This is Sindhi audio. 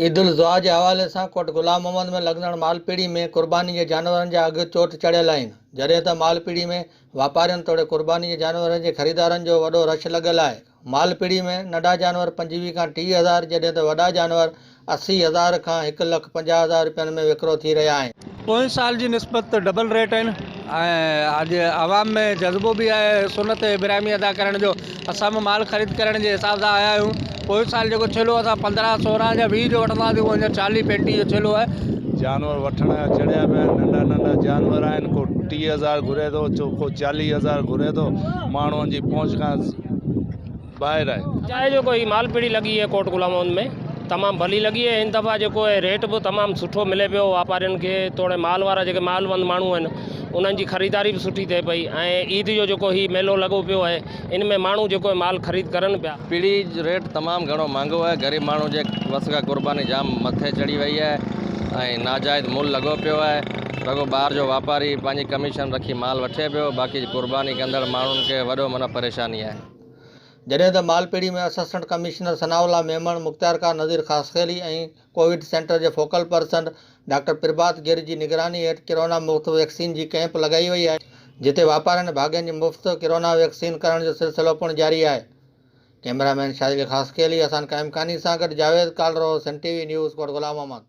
عيد الاضحيٰ جي حوالي سان ڪوٽ غلام محمد ۾ لڳندڙ مالپيڙي ۾ قرباني جي جانورن جا اگهه چوٽ چڙهيل آهن، جڏهن ته مالپيڙي ۾ واپارين توڙي قرباني جي جانورن جي خريدارن جو وڏو رش لڳل آهي. مالپيڙي ۾ ننڍا جانور 25 کان 30 هزار جڏهن ته وڏا جانور 80 هزار کان هڪ لک 50 هزار رپين ۾ وڪرو ٿي رهيا آهن. پوئين سال جي نسبت ته ڊبل ريٽ آهن ۽ اڄ عوام ۾ جذبو به آهي سنت ابراهيمي ادا ڪرڻ جو اسان به مال خريد ڪرڻ جي حساب سان آيا آهيون پوئين سال جيڪو ڇيلو اسان 15 16 يا 20 جو وٺندا هئاسين اهو هينئر 40 35 جو ڇيلو آهي. جانور وٺڻ جا چڙهيا پيا آهن ننڍا ننڍا جانور آهن ڪو 30 هزار گهري ٿو ڪو 40 هزار گهري ٿو ماڻهن جي پهچ کان ٻاهر آهي. چاهي جيڪو هي مال پڙي لڳي آهي ڪوٽ غلام محمد ۾ تمام ڀلي لڳي آهي هن دفعا جيڪو آهي ريٽ به تمام سٺو ملي پيو واپارين کي توڙي مال وارا جيڪي مال وند ماڻهو آهن انهن جي خريداري به سٺي ٿئي پئي ۽ عيد جو جيڪو هي ميلو لڳو پيو آهي ان ۾ ماڻهو جيڪو آهي مال خريد ڪرن پيا. پڙي جو ريٽ تمام گهڻو مهانگو آهي غريب ماڻهو جي وس کان قرباني جام مٿي چڙهي وئي آهي ۽ ناجائز ملهه لڳو پيو آهي رڳو ٻاهر جو واپاري پنهنجي ڪميشن رکي مال وٺي پيو باقي قرباني ڪندڙ ماڻهن کي وڏو معنيٰ پريشاني آهي. جڏهن ته مالپيڙي ۾ اسسٽنٽ ڪمشنر ثناء الله ميمڻ، مختيارڪار نذير خاصخيلي ۽ ڪووڊ سينٽر جي فوڪل پرسن ڊاڪٽر پرڀات گر جي نگراني هيٺ ڪرونا مفت ويڪسين جي ڪئمپ لڳائي وئي آهي، جتي واپارين ۽ ڀاڳين جي مفت ڪرونا ويڪسين ڪرڻ جو سلسلو پڻ جاري آهي. ڪئميرا مين شاهد علي خاصخيلي، حسان قائمخاني سان گڏ Javed Kalro, Sindh T V news, Kot Ghulam Muhammad.